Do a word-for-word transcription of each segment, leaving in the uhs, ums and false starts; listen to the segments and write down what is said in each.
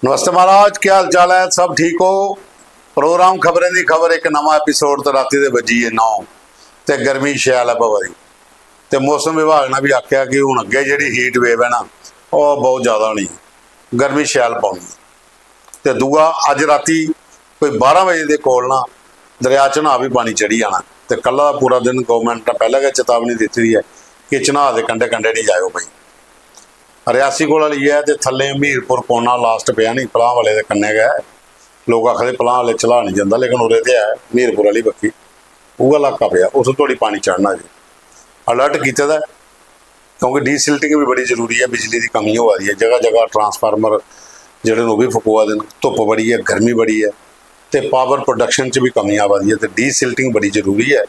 नमस्ते महाराज, क्या हाल चाल है? सब ठीक हो? प्रोग्राम खबरें दी खबर, इक नमां एपिसोड। ते राती दे बज्जी गे नौ ते गर्मी शैल ऐ बवा दी। ते मौसम विभाग ने भी आखेआ कि हून अग्गें जेह्ड़ी हीट वेव ऐ ना, ओह् बहुत ज्यादा होनी, गर्मी शैल पौनी। ते दूआ, अज्ज राती कोई बारां बजे दे कोल ना दरेआ चन्हां बी पानी चढ़ी जाना। ते कल्ला दा पूरा दिन गौरमैंट ने पैह्लें गै चेतावनी दित्ती दी ऐ कि चन्हां दे कंढे कंढे निं जाएओ भाई। रियासी कोला लेइयै ते थल्ले हमीरपुर कोना लास्ट पेआ नी, पलांह वाले दे कन्नै गै। लोक आखदे पलांह वाले चला निं जंदा, लेकिन उरे ते ऐ हमीरपुर आह्ली बक्खी, उ'ऐ लाका पेआ, उत्थूं धोड़ी पानी चढ़ना जी। अलर्ट कीते दा ऐ, क्योंकि डीसिल्टिंग बी बड़ी जरूरी ऐ। बिजली दी कमी होआ दी ऐ, जगह जगह ट्रांसफार्मर जेह्ड़े न ओह् बी फकोआ दे न। धुप्प बड़ी ऐ, गर्मी बड़ी ऐ, ते पावर प्रोडक्शन च बी कमी आवा दी ऐ, ते डीसिल्टिंग बड़ी जरूरी ऐ।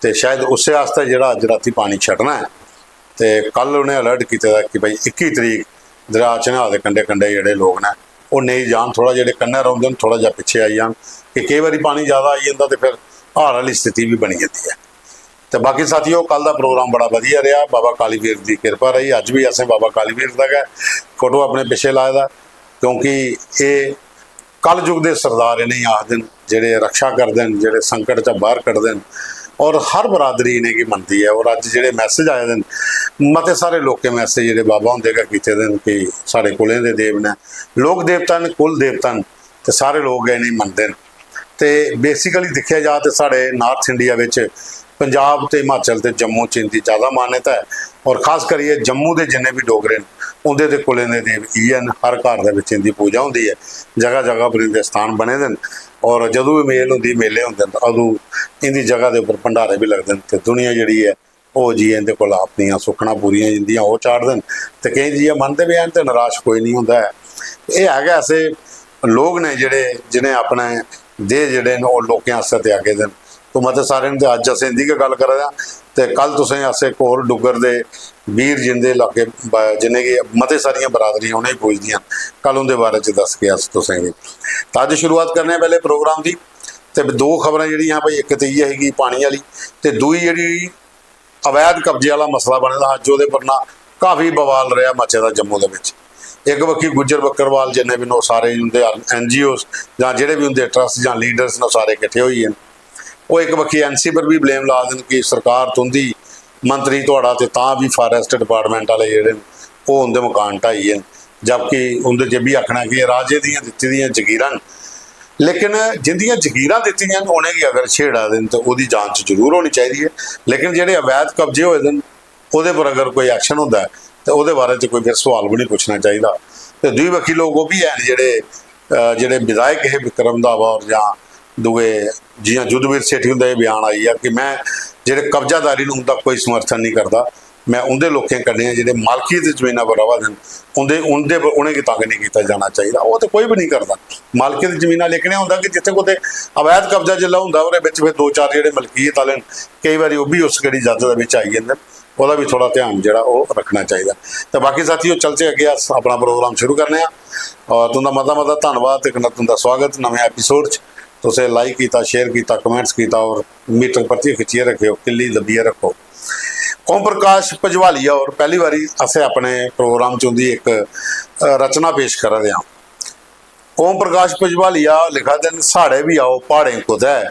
ते शायद उस्सै आस्तै जेह्ड़ा अज्ज रातीं पानी छड्डना ऐ, ते कल उ'नें अलर्ट कीते दा कि भाई इक्की तरीक दरेआ चन्हां दे कंढे कंढे जेह्ड़े लोक न ओह् नेईं जान, थोह्ड़ा जेह्ड़े कन्नै रौंह्दे न थोह्ड़ा जेहा पिच्छे आई जान, कि केईं बारी पानी ज्यादा आई जंदा ते फिर हाड़ आह्ली स्थिति बी बनी जंदी ऐ। ते बाकी साथियो, कल दा प्रोग्राम बड़ा बधिया रेहा। बाबा कालीवीर दी किरपा रेही। अज्ज बी असें बाबा कालीवीर दा गै फोटो अपने पिच्छे लाए दा, क्योंकि एह् कलयुग दे सरदार इ'नेंगी आखदे न, जेह्ड़े रक्षा करदे न, जेह्ड़े संकट चा बाहर कढदे न, और हर बरादरी इ'नेंगी मनदी ऐ। और अज्ज जेह्ड़े मैसेज आए दे न, मते सारे लोकें मैसेज जेह्ड़े बाबा हुंदे गै कीते दे न कि साढ़े कुलें दे देव न, लोक देवता न, कुल देवता न, ते सारे लोक गै इ'नेंगी मनदे न। ते बेसिकली दिक्खेआ जा ते साढ़े नार्थ इंडिया बिच पंजाब ते हिमाचल ते जम्मू च इंदी ज्यादा मान्यता ऐ, और खास करियै जम्मू दे जिन्ने बी डोगरे न, उंदे ते कुलें दे देव इ'यै न। हर घर दे बिच इंदी पूजा होंदी ऐ, जगह जगह पर इंदे स्थान बने दे न, और जदूं बी मेल होंदी, मेले होंदे न, अदूं इंदी जगह दे उप्पर भंडारे बी लगदे न, ते दुनिया जेह्ड़ी ऐ, ओह् जाइयै इंदे कोला अपनियां सुक्खनां पूरियां जिंदियां, ओह् चाढ़दे न। ते केईं जाइयै मनदे बी हैन ते नराश कोई निं होंदा ऐ। एह् है गै ऐसे लोक न जेह्ड़े, जि'नें अपने देह जेह्ड़े न, ओह् लोकें आस्तै त्यागे दे न। तो मते सारे न, ते अज्ज असें इंदी गै गल्ल करा दे आं। ते कल तुसें अस इक होर डुग्गर दे वीर, जिंदे लागे ब-, जि'नेंगी मते सारियां बरादरियां उ'नेंगी पूजदियां न, कल उंदे बारे च दसगे अस तुसेंगी। तां अज्ज शुरुआत करने आं पैह्ले प्रोग्राम दी। ते दो खबरां जेह्ड़ियां भाई, इक ते इ'यै ही कि पानी आह्ली, ते दूई जेह्ड़ी अवैध कब्जे आह्ला मसला बने दा हा, जेह्दे पर ना काफी बवाल रेहा मचे दा जम्मू दे बिच। इक बक्खी गुज्जर बक्करवाल जिन्ने बी न, ओह् सारे उंदे NGOs जां जेह्ड़े बी उंदे ट्रस्ट जां लीडर्स न, ओह् सारे किट्ठे होई गे न। ओह् इक बक्खी NC पर बी ब्लेम ला दे न कि सरकार तुंदी, मंत्री थुआढ़ा, ते तां बी फारेस्ट डिपार्टमेंट आह्ले जेह्ड़े न, ओह् उंदे मकान ढाई गे न। जबकि उंदे च एह् बी आखना कि एह् राजे दियां दित्ती दियां जगीरां न, लेकिन जिंदियां जगीरां दित्ती दियां न, उ'नेंगी अगर छेड़ा दे न, ते ओह्दी जांच जरूर होनी चाहिदी ऐ। लेकिन जेह्ड़े अवैध कब्जे होए दे न, ओह्दे पर अगर कोई एक्शन होंदा ऐ, ते ओह्दे बारे च कोई फिर सवाल बी निं पुच्छना चाहिदा। ते दूई बक्खी लोक ओह् बी हैन जेह्ड़े, अ, जेह्ड़े विधायक हे, विक्रम धावा होर जां दूए, जि'यां युद्धवीर सेठी हुंदा एह् बयान आई गेआ कि में जेह्ड़े कब्जादारी न, उं'दा कोई समर्थन निं करदा, में उं'दे लोकें कन्नै आं जेह्ड़े मालकी दी जमीना पर र'वा दे न, उं'दे, उं'दे पर, उ'नेंगी तंग निं कीता जाना चाहिदा। ओह् ते कोई बी निं करदा। मालकी दी जमीना लेकिन एह् होंदा कि जित्थै कुतै अवैध कब्जा जिसलै होंदा, ओह्दे बिच फिर दो चार जेह्ड़े मलकीयत आह्ले न, केईं बारी ओह् बी उस केह्ड़ी जद दे बिच आई जंदे न। ओह्दा बी थोह्ड़ा ध्यान जेह्ड़ा ओह् रक्खना चाहिदा। ते बाकी साथियो, चलचै अग्गें, अस अपना प्रोग्राम शुरू करने आं। और तुं'दा मता मता धन्नवाद ते कन्नै तुं'दा स्वागत नमें एपिसोड च। तुसें लाइक कीता, शेयर कीता, कमेंट्स कीता और मीटर पर्चियां खिच्चियै रक्खेओ, किल्ली दब्बियै रक्खो। ओम प्रकाश भजवालिया होर पैह्ली बारी असें अपने प्रोग्राम च उं'दी इक, अ, रचना पेश करा दे आं। ओम प्रकाश भजवालिया लिखा दे न, "साढ़े बी आओ प्हाड़ें कुतै,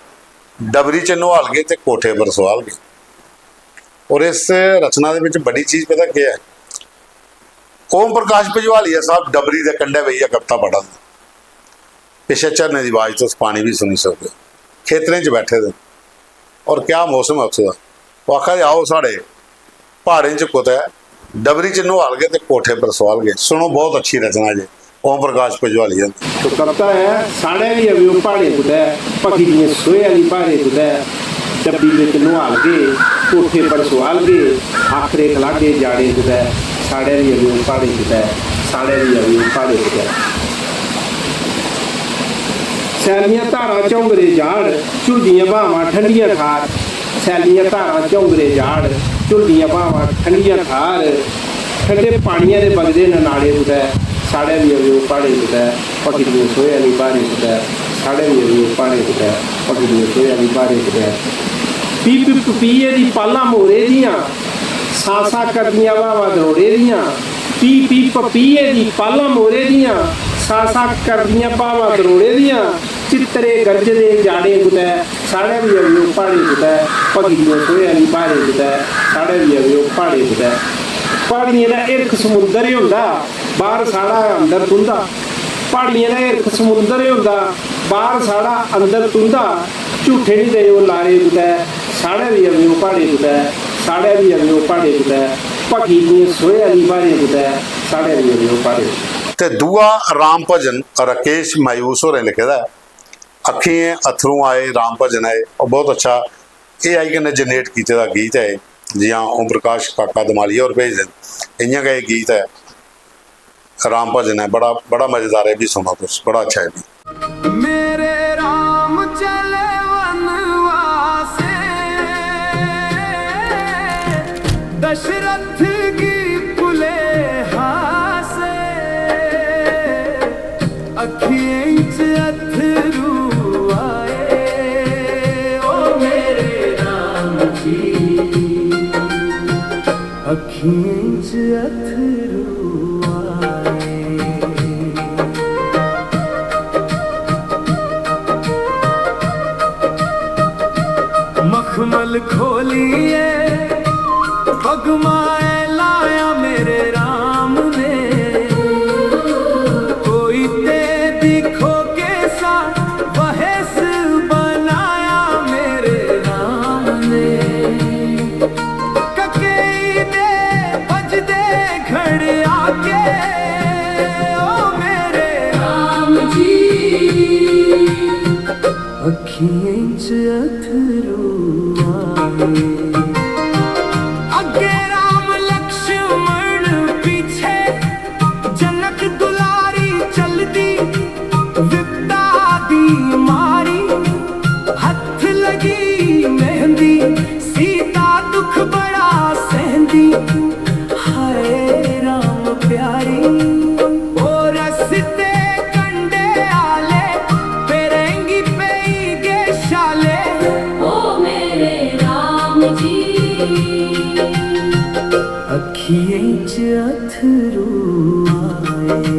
डबरी च नुहालगे ते कोठे पर सुआलगे।" और इस रचना दे बिच बड़ी चीज पता केह् ऐ? ओम प्रकाश भजवालिया साहब डबरी दे कंढै बेहियै कविता पढ़ा दे। पिच्छे झरने दी आवाज, तुस पानी बी सुनी सकदे ओ। खेतरें च बैठे दे न। और क्या मौसम ऐ उत्थूं दा। ओह् आखा दे, "आओ साढ़े प्हाड़ें च कुतै, डबरी च नुहालगे ते कोठे पर सुआलगे।" सुनो, बहुत अच्छी रचना जे ओम प्रकाश भजवालिया हुंदी। तो कविता ऐ, "साढ़े बी अवेओ प्हाड़ें कुतै, पक्खी दियें सोहे आह्ली ब्हारें कुतै, डब्बी बिच नुहालगे, कोठे पर सुआलगे, आखरे खलागे जाड़ें कुतै, साढ़े बी अवेओ प्हाड़ें कुतै, साढ़े बी अवेओ प्हाड़ें कुतै।" सैल्लियां धारां झौंगरे जाड़, झुलदियां ब्हामां ठंडियां थार। सैल्लियां धारां झौंगरे जाड़, झुलदियां ब्हामां ठंडियां थार। ठंडे पानियै दे बगदे न नाले कुतै, साढ़े बी अवेओ प्हाड़ें कुतै, पक्खी दियें सोहे आह्ली ब्हारें कुतै, साढ़े बी अवेओ प्हाड़ें कुतै, पक्खी दियें सोहे आह्ली ब्हारें कुतै। पी पी पपीहे दी पालां मोरे दियां, सां सां करदियां ब्हामां दरोड़े दियां। पी पी पपीहे दी पालां मोरे दियां, आसा करदियां भावां तरोड़े दियां, चित्तरे गरजदे जाड़े कुतै, साढ़ै बी अवेओ प्हाड़े कुतै, भखी दियें सोहे आह्ली ब्हारें कुतै, साढ़ै बी अवेओ प्हाड़े कुतै। प्हाड़ियें दा हिरख समुंदर होंदा, बाह्र साढ़ा अंदर तुं'दा। प्हाड़ियें दा हिरख समुंदर होंदा, बाह्र साढ़ा अंदर तुं'दा। झूठे निं देओ लारे कुतै, साढ़ै बी अवेओ प्हाड़े कुतै, साढ़ै बी अवेओ प्हाड़े कुतै, भखी दियें सोहे आह्ली ब्हारें कुतै, साढ़ै बी अवेओ प्हाड़े। ते दूआ राम भजन राकेश मायूस होरें लिखे दा ऐ, अक्खियें अत्थरूं आए राम भजन ऐ, ओह् बहुत अच्छा। एआई कन्नै जनरेट कीते दा गीत ऐ, जि'यां ओम प्रकाश काका दमालिया होर भेजदे न, इ'यां गै एह् गीत ऐ, राम भजन ऐ, बड़ा, बड़ा मजेदार ऐ, एह् बी सुनो तुस, बड़ा अच्छा ऐ एह् बी। मेरे राम चले वनवासे, दशरथ की पुले हासे, अखियें च अथरू आए, ओ मेरे राम जी, अखियें च अथरू आए। मखमल खोलिए पगमाए लाया मेरे राम ने, कोई ते दिखो कैसा वहेस बनाया मेरे राम ने। ककेई दे बजदे घड़िया के, ओ मेरे राम जी, अखियें च अथरू आए। अग्गे राम लक्ष्मण पीछे, जनक दुलारी चलदी विपता दी मारी। हत्थ लगी मेहंदी, सीता दुख बड़ा सहंदी, हाय राम प्यारी। ओ रस्ते कंडे आले, पेरेंगी पेई गे छाले। ओ मेरे राम जी, अखियें च अथरू आए।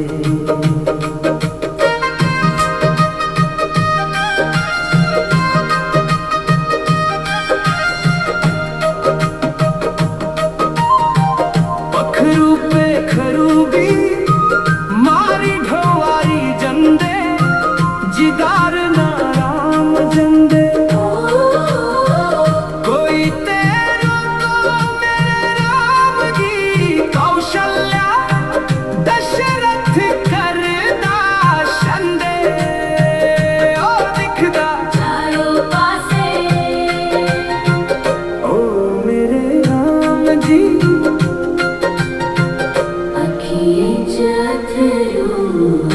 पखरू पे खरू भी मारी ढोआरी जंदे, जिदार ना राम जंदे। कोई ते रोको मेरे राम गी, कौशल्या दशरथ करदा छंदे। ओ दिखदा चारों पासे, ओ मेरे राम जी, अखियें च अथरू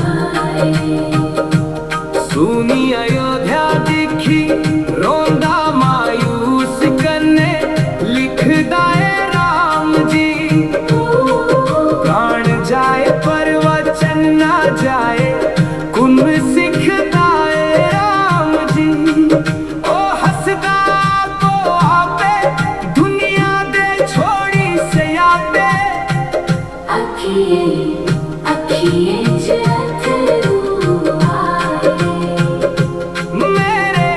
आए। सूनी अयोध्या दिखी रोंदा मायूस कन्ने, लिखदा ऐ राम जी। प्राण जाए पर वचन ना जाए, कुण सिखदा ऐ राम जी। ओ हसदा आपो आपे दुनिया दे छोड़ी सयापे। अखियें, अखियें च अथरू आए। मेरे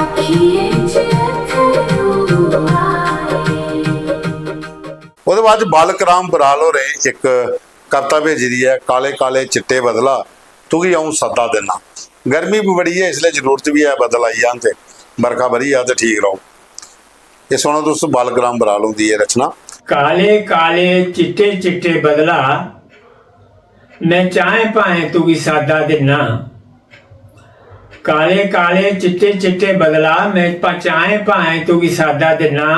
अखियें च अथरू आए। ओह्दे बाद च बालक राम बराल होरें इक कविता भेजी दी ऐ, काले काले चिट्टे बदला, तुगी अ'ऊं सद्दा दिन्ना। गर्मी बी बड़ी ऐ, इसलै जरूरत बी ऐ, बदल आई जान ते बरखा बरी जा ते ठीक रौह्ग। एह् सुनो तुस, बालक राम बराल हुंदी एह् रचना। काले काले चिट्टे चिट्टे बदला, में चाहें भाएं तुगी सादा दिन्ना। काले काले चिट्टे चिट्टे बदला, में प-, चाहें भाएं तुगी सादा दिन्ना।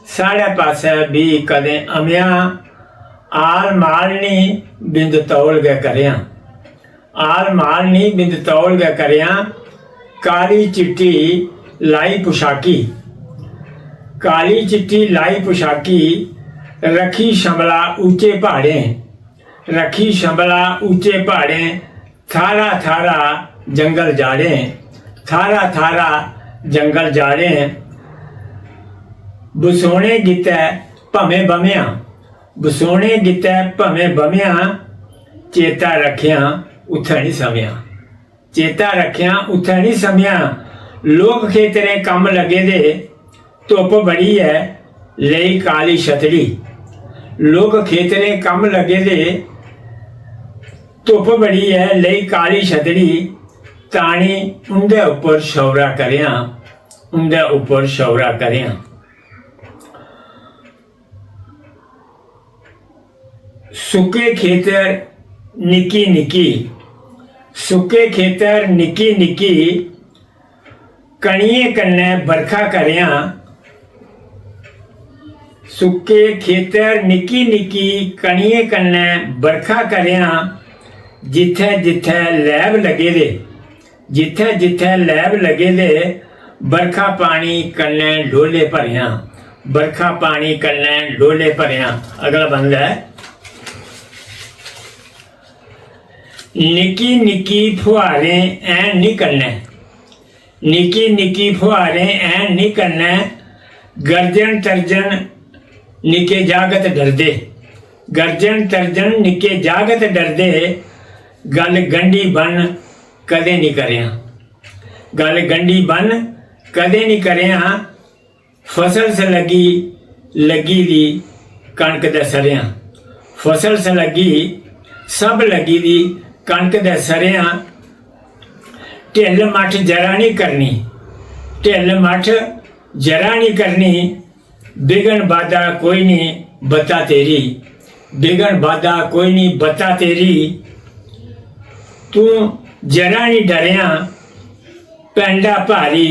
साढ़े पासै बी कदें अमेआं, आल माल निं बिंद तौल गै करेआं। आल माल निं बिंद तौल गै करेआं। काली चिट्टी लाई पुशाकी, काली चिट्टी लाई पुशाकी, रक्खी छंबला उच्चे प्हाड़ें, रक्खी छंबला उच्चे प्हाड़ें, थारा थारा जंगल जाड़ें, थारा थारा जंगल जाड़ें। बसोने गितै भमें बमेआं, बसोने गितै भमें बमेआं, चेता रक्खेआं उत्थै निं समेआं। चेता रक्खेआं, उत्थै निं समेआं। लोक खेतरें कम्म लग्गे दे, धुप्प बड़ी ऐ, लेई काली छतड़ी। लोक खेतरें कम्म लग्गे दे, धुप्प बड़ी ऐ, लेई काली छतड़ी। तानी उं'दे उप्पर शौरा करेआं, उं'दे उप्पर शौरा करेआं। सुक्के खेतर निक्की निक्की, सुक्के खेतर निक्की निक्की, कनिये कन्नै बरखा करेआं। सुक्के खेतर निक्की निक्की, कनिये कन्नै बरखा करेआं। जित्थै जित्थै लैब लग्गे दे, जित्थै जित्थै लैब लग्गे दे, बरखा पानी कन्नै डोले भरेआं, बरखा पानी कन्नै डोले भरेआं। अगला बंद ऐ, निक्की निक्की फुहारें ऐन निं कन्नै, निक्की निक्की फुहारें ऐन निं कन्नै, गर्जन तर्जन निक्के जागत डरदे, गर्जन तर्जन निक्के जागत डरदे, गल गंढी बन कदें निं करेआं, गल गंढी बन कदें निं करेआं। फसल च लग्गी, लग्गी दी कनक ते सरेआं, फसल च लग्गी, सब लग्गी दी कनक ते सरेआं। ढिल्ल मट्ठ जरा निं करनी, ढिल्ल मट्ठ जरा निं करनी। बिघन बाधा कोई निं बत्ता तेरी, बिघन बाधा कोई निं बत्ता तेरी। तूं जरा निं डरेआं, पैंडा भारी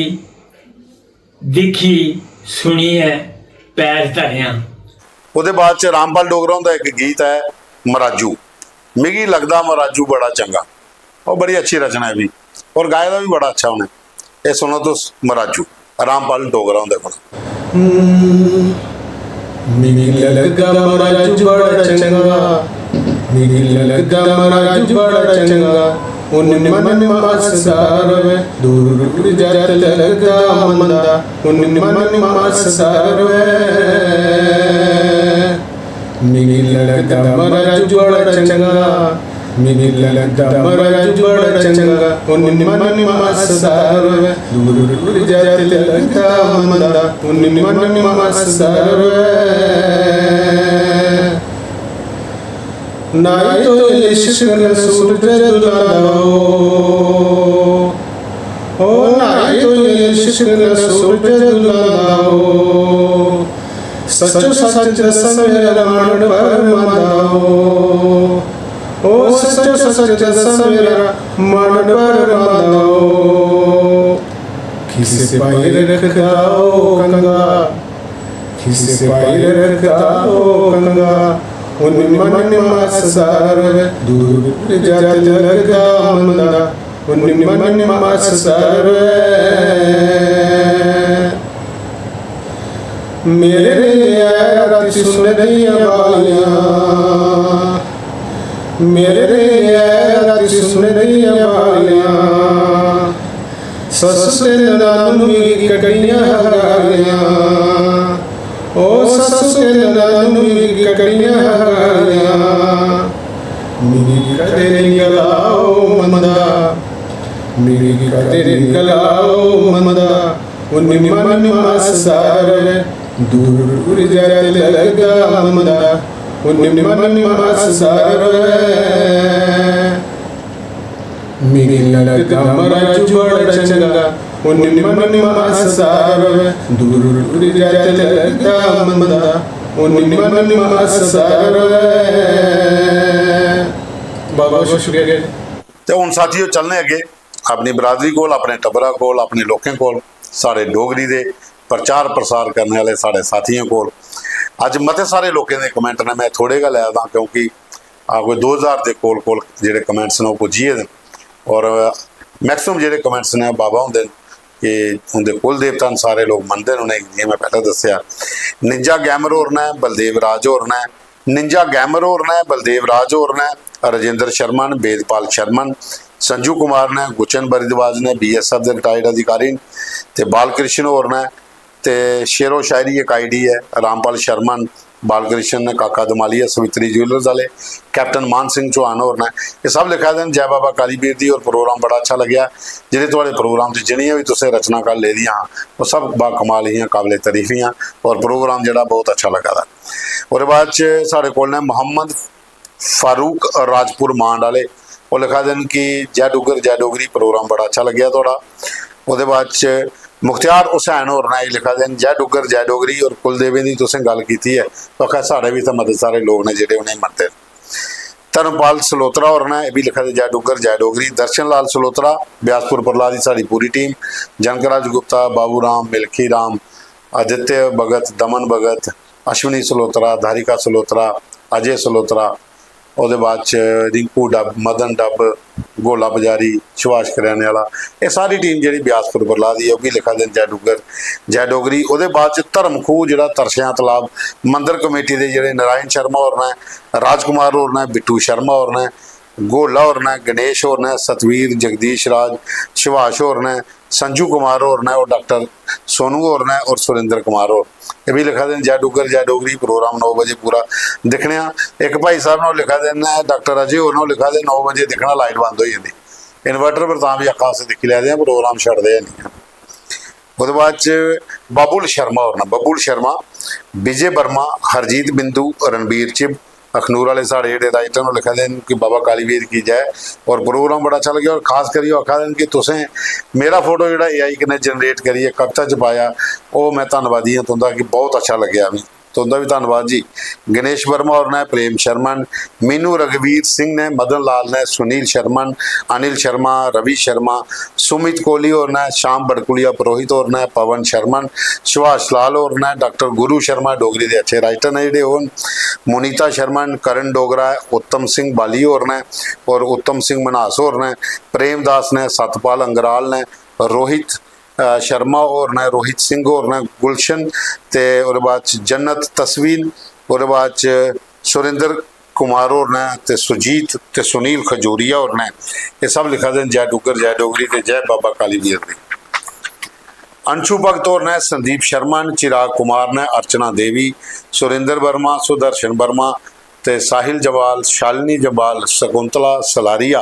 दिक्खी सुनियै पैर धरेआं। ओह्दे बाद च रामपाल डोगरा हुंदा इक गीत ऐ मराजू, मिगी लगदा मराजू बड़ा चंगा। ओह् बड़ी अच्छी रचना ऐ भी, और गाए दा बी बड़ा अच्छा उ'नें। एह् सुनो तुस मराजू, रामपाल डोगरा हुंदे कोला। हम्म, मिगी लगदा मराजू बड़ा चंगा, मिगी लगदा मराजू बड़ा चंगा। उन्न मन मास सारवे, दूर दूर जात लगदा मंदा। उन्न मन मास सारवे, मिगी लगदा मराजू बड़ा चंगा, मिगी लगदा मराजू बड़ा चंगा। उन्न मन मास सारवे, दूर दूर जात लगदा मंदा। उन्न मन मास सारवे। नाई तो इश्क न सूरज दुलाओ, ओ नाई तो इश्क न सूरज दुलाओ। सचो सच दस मेरा मन पर मंदाओ, ओ सचो सच दस मेरा मन पर मंदाओ। किसे पाई रखदा ओ कंगा, किसे पाई रखदा ओ कंगा। उन्न मन मास सारवे, दूर दूर जात लगदा मंदा। उन्न मन मास सारवे। मेरे लिए आया राती सुनने दियां बालियां, मेरे लिए आया राती सुनने दियां बालियां। सस्स ते ननानू मिगी कड्डियां गालियां, ओ सस्स ते ननानू मिगी कड्डियां गालियां। मिगी कदें निं गलाओ मंदा, मिगी कदें निं गलाओ मंदा। उन्न मन मास सारवे, दूर दूर जात लगदा मंदा। उन्न मन मास सारवे। मिगी लगदा मराजू बड़ा चंगा, उन्न मन मास सारवे। दूर दूर जात लगदा मंदा। उन्न मन मास सारवे। बहुत बहुत शुक्रिया। ते हुन साथियो, चलने अग्गे अपनी बरादरी कोल, अपने टब्बरा कोल, अपने लोकें कोल, साढ़े डोगरी दे प्रचार प्रसार करने आह्ले साढ़े साथियें कोल। अज्ज मते सारे लोकें दे कमेंट न, में थोड़े गै लै दा क्योंकि आ कोई दो ज्हार दे कोल कोल जेह्ड़े कमेंट्स न ओह् पुज्जी गेदे न। और मैक्सिमम जेह्ड़े कमेंट्स न बाबा हुंदे न, कि उं'दे कुल देवता न, सारे लोक मनदे न उ'नेंगी। जि'यां में पैह्लें दस्सेआ, निंजा गैमर होर न, बलदेव राज होर न, निंजा गैमर होर न, बलदेव राज होर न, राजेंद्र शर्मा न, वेदपाल शर्मा न, संजू कुमार न, गुचन बरिद्वाज न, बीएसएफ दे रिटायर्ड अधिकारी न, ते बालकृष्ण होर न, ते शेरो शायरी इक आईडी ऐ, रामपाल शर्मा न, बालकृष्ण, काका दमालिया, सवित्री ज्वेलर्स आह्ले, कैप्टन मान सिंह चौहान होर न, एह् सब लिखा दे न, "जै बाबा कालीवीर दी।" और प्रोग्राम बड़ा अच्छा लग्गेआ। जेह्ड़े थुआढ़े प्रोग्राम च जिन्नियां बी तुसें रचनां कल लेदियां हां, ओह् सब बाकमाल हियां, काबले तारीफ हियां, और प्रोग्राम जेह्ड़ा बहुत अच्छा लग्गा दा। ओह्दे बाद च साढ़े कोल न मोहम्मद फारूक राजपुर मांड आह्ले, ओह् लिखा दे न कि "जै डुग्गर जै डोगरी, प्रोग्राम बड़ा अच्छा लग्गेआ थुआढ़ा।" ओह्दे बाद च मुख्तियार हुसैन होर न, एह् लिखा दे न, "जै डुग्गर जै डोगरी, और कुलदेवें दी तुसें गल्ल कीती ऐ, तो आखा साढ़े बी इत्थै मते सारे लोक न जेह्ड़े उ'नेंगी मनदे न।" धर्मपाल सलोत्रा होर न, एह् बी लिखा दे, "जै डुग्गर जै डोगरी।" दर्शन लाल सलोत्रा, ब्यासपुर परला दी साढ़ी पूरी टीम, जनकराज गुप्ता, बाबू राम, मिल्खी राम, आदित्य भगत, दमन भगत, अश्विनी सलोत्रा, धारिका सलोत्रा, अजय सलोत्रा, ओह्दे बाद च रिंकू डब, मदन डब, गोला बजारी, सुभाष करेआने आह्ला, एह् सारी टीम जेह्ड़ी ब्यासपुर बरला दी ऐ, ओह् बी लिखा दे न "जै डुग्गर, जै डोगरी।" ओह्दे बाद च धर्मखू जेह्ड़ा तरशेआं तलाब मंदर कमेटी दे जेह्ड़े नारायण शर्मा होर न, राजकुमार होर न, बिट्टू शर्मा होर न, गोला होर न, गणेश होर न, सतवीर, जगदीश राज, सुभाष होर न, संजू कुमार होर न, और डॉक्टर सोनू होर न, और सुरेंद्र कुमार होर, एह् बी लिखा दे न "जै डुग्गर जै डोगरी, प्रोग्राम नौ बजे पूरा दिक्खने आं।" इक भाई साहब ने ओह् लिखा दे न, डॉक्टर अजय होर ने ओह् लिखा दे, "नौ बजे दिक्खना, लाइट बंद होई जंदी इन्वर्टर पर, तां बी आखा अस दिक्खी लैदे आं, प्रोग्राम छड़दे गै निं।" ओह्दे बाद च बाबुल शर्मा होर न, बबुल शर्मा, विजय वर्मा, हरजीत बिंदु, रणबीर चिब, अखनूर आह्ले साढ़े जेह्ड़े राइटर न, ओह् लिखा दे न कि "बाबा कालीवीर की जय।" और प्रोग्राम बड़ा अच्छा लग्गेआ, और खास करियै ओह् आखा दे न कि "तुसें मेरा फोटो जेह्ड़ा एआई कन्नै जनरेट करियै कविता च पाया, ओह् मैं धन्नवादी आं तुं'दा, कि बहुत अच्छा लग्गेआ मी।" तुं'दा बी धन्नवाद जी। गणेश वर्मा होर ने, प्रेम शर्मा न, मीनू रघुवीर सिंह ने, मदन लाल ने, सुनील शर्मा न, अनिल शर्मा, रवि शर्मा, सुमित कोहली होर ने, श्याम बड़कुलिया पुरोहित होर ने, पवन शर्मा न, सुभाष लाल होर ने, डॉक्टर गुरु शर्मा, डोगरी दे अच्छे राइटर ने जेह्ड़े ओह् न, मुनीता शर्मा न, करण डोगरा ऐ, उत्तम सिंह बाली होर ने, और उत्तम सिंह मन्हास होर ने, प्रेमदास ने, सतपाल अंगराल ने, रोहित, अ, शर्मा होर ने, रोहित सिंह होर ने, गुलशन, ते ओह्दे बाद च जन्नत तस्वीन, ओह्दे बाद च सुरेंद्र कुमार होर ने, ते सुजीत ते सुनील खजूरिया होर ने, एह् सब लिखा दे न "जै डुग्गर जै डोगरी" ते "जै बाबा कालीवीर दी।" अंशु भगत होर ने, संदीप शर्मा न, चिराग कुमार ने, अर्चना देवी, सुरेंद्र वर्मा, सुदर्शन वर्मा, ते साहिल जम्वाल, शालिनी जम्वाल, शकुंतला सलारिया,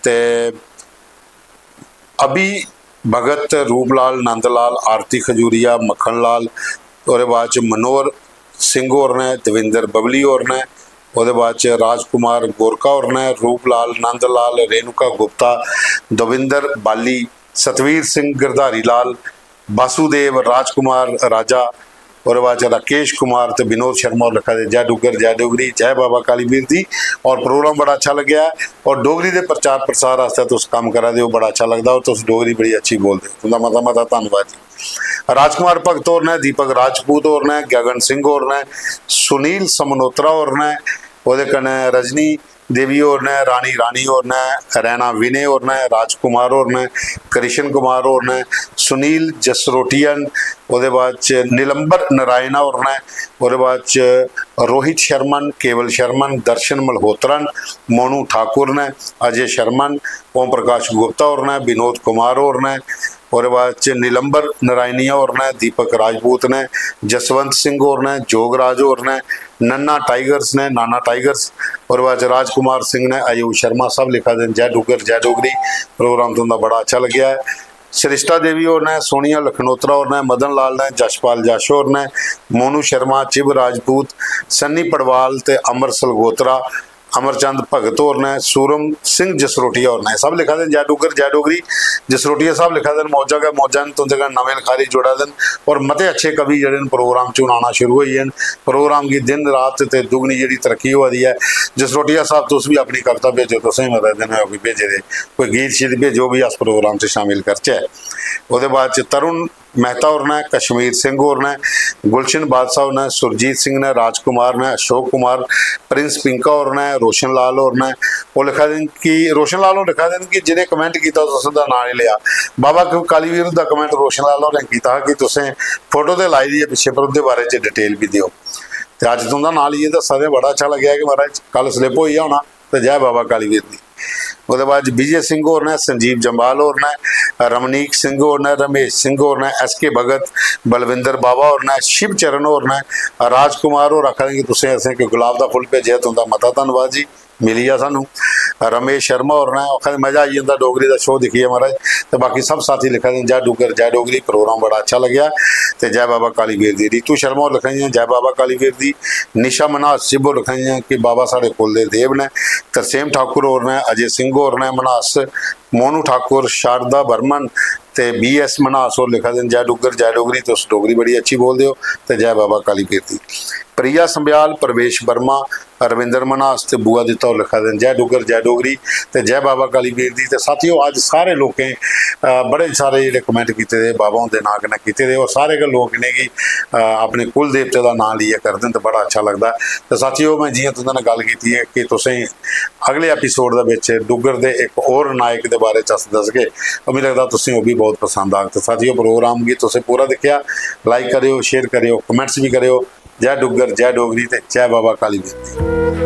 ते अभी भगत, रूपलाल, नंदलाल, आरती खजूरिया, मक्खन लाल, ओह्दे बाद च मनोहर सिंह होर ने, दविंदर बबली होर ने, ओह्दे बाद च राजकुमार गोरका होर ने, रूपलाल, नंदलाल, रेणुका गुप्ता, दविंदर बाली, सतवीर सिंह, गिरधारी लाल, बासुदेव, राजकुमार राजा, ओह्दे बाद च राकेश कुमार ते विनोद शर्मा होर लिखा दे, "जै डुग्गर, जै डोगरी, जै बाबा कालीवीर दी।" और प्रोग्राम बड़ा अच्छा लग्गेआ ऐ, और डोगरी दे प्रचार प्रसार आस्तै तुस कम्म करा दे ओ, बड़ा अच्छा लगदा, और तुस डोगरी बड़ी अच्छी बोलदे ओ। तुं'दा मता मता धन्नवाद जी। राजकुमार भगत होर ने, दीपक राजपूत होर ने, गगन सिंह होर ने, सुनील समनोत्रा होर ने, ओह्दे कन्नै रजनी देवी होर ने, रानी रानी होर ने, रैना विनय होर ने, राजकुमार होर ने, कृष्ण कुमार होर ने, सुनील जसरोटिया न, ओह्दे बाद च नीलंबर नारायणा होर ने, ओह्दे बाद च रोहित शर्मा न, केवल शर्मा न, दर्शन मल्होत्रा न, मोनू ठाकुर ने, अजय शर्मा न, ओम प्रकाश गुप्ता होर ने, विनोद कुमार होर ने, ओह्दे बाद च नीलंबर नारायणिया होर ने, दीपक राजपूत ने, जसवंत सिंह होर ने, जोगराज होर ने, नन्ना टाइगर्स ने, नाना टाइगर्स, ओह्दे बाद च राजकुमार सिंह ने, आयुष शर्मा, सब लिखा दे न, "जय डुग्गर, जय डोगरी।" प्रोग्राम तुं'दा बड़ा अच्छा लग्गेआ ऐ। सरिश्ता देवी होर ने, सोनिया लखनोत्रा होर ने, मदन लाल ने, जशपाल जश होर ने, मोनू शर्मा, चिब राजपूत, सन्नी पड़वाल ते अमर सलगोत्रा, अमरचंद भगत होर ने, सूरम सिंह जसरोटिया होर ने, सब लिखा दे न, "जय डुग्गर, जय डोगरी।" जसरोटिया साहब लिखा दे न, "मौजा गै मौजा न, तुं'दे कन्नै नमें लखारी जुड़ा दे न।" और मते अच्छे कवि जेह्ड़े न, प्रोग्राम च हून आना शुरू होई गे न। प्रोग्राम गी दिन रात ते दुगनी जेह्ड़ी तरक्की होआ दी ऐ। जसरोटिया साहब, तुस बी अपनी कविता भेजो, तुसें बी मते दिन होए कोई भेजे दे, कोई गीत शीत भेजो, भी अस प्रोग्राम च शामिल करचै। ओह्दे बाद च तरुण मेहता होर ने, कश्मीर सिंह होर ने, गुलशन बादशाह होर ने, सुरजीत सिंह ने, राजकुमार ने, अशोक कुमार, प्रिंस पिंका होर ने, रोशन लाल होर ने। ओह् लिखा दे न कि, रोशन लाल होर लिखा दे न कि "जि'नें कमेंट कीता, तुस उं'दा नांऽ निं लेआ।" बाबा क-, कालीवीर हुंदा कमेंट रोशन लाल होरें कीता हा कि "तुसें फोटो ते लाई दी ऐ पिच्छे, पर उं'दे बारे च डिटेल बी देओ।" ते अज्ज तुं'दा नांऽ लेइयै दस्सा दे, बड़ा अच्छा लग्गेआ कि महाराज, कल स्लिप होई गेआ होना, ते जय बाबा कालीवीर दी। ओह्दे बाद विजय सिंह होर न, संजीव जम्वाल होर न, रमनीक सिंह होर न, रमेश सिंह होर न, एस के भगत, बलविंदर बाबा होर न, शिव चरण होर न, राजकुमार होर आखा दे कि तुसें असें कोई गुलाब दा फुल्ल भेजेआ, तुं'दा मता धन्नवाद जी, मिली गेआ सानूं। रमेश शर्मा होर न, आखा दे मजा आई जंदा डोगरी दा शो दिक्खियै महाराज। ते बाकी सब साथी लिखा दे न, जय डुग्गर जय डोगरी, प्रोग्राम बड़ा अच्छा लग्गेआ। ते जय बाबा कालीवीर दी। रितु शर्मा होर लिखा दियां, जय बाबा कालीवीर दी। निशा मन्हास सिब्ब होर लिखा दियां कि बाबा साढ़े कुल दे देव न। तरसेम ठाकुर होर न, अजय सिंह होर न, मन्हास, मोनू ठाकुर, शारदा बर्मन ते बी एस मन्हास होर लिखा दे न, जय डुग्गर जय डोगरी, तुस डोगरी बड़ी अच्छी बोलदे ओ, ते जय बाबा कालीवीर दी। प्रिया संब्याल, प्रवेश वर्मा, रविंद्र मन्हास ते बुआ दित्ता होर लिखा दे न, जय डुग्गर जय डोगरी ते जय बाबा कालीवीर दी। ते साथियो, अज्ज सारे लोकें, अ, बड़े सारे जेह्ड़े कमेंट कीते दे बाबा हुंदे नांऽ कन्नै कीते दे, और सारे गै लोक इ'नेंगी, अ, अपने कुल देवते दा नांऽ लेइयै करदे न, ते बड़ा अच्छा लगदा ऐ। ते साथियो, में जि'यां तुं'दे नै गल्ल कीती ऐ कि तुसें अगले एपिसोड दे बिच डुग्गर दे इक होर नायक दे बारे च अस दसगे, और मिगी लगदा तुसें ओह् बी बहुत पसंद आग। ते साथियो, प्रोग्राम गी तुसें पूरा दिक्खेआ, लाइक करेओ, शेयर करेओ, कमेंट्स बी करेओ। जय डुग्गर, जय डोगरी ते जय बाबा कालीवीर दी।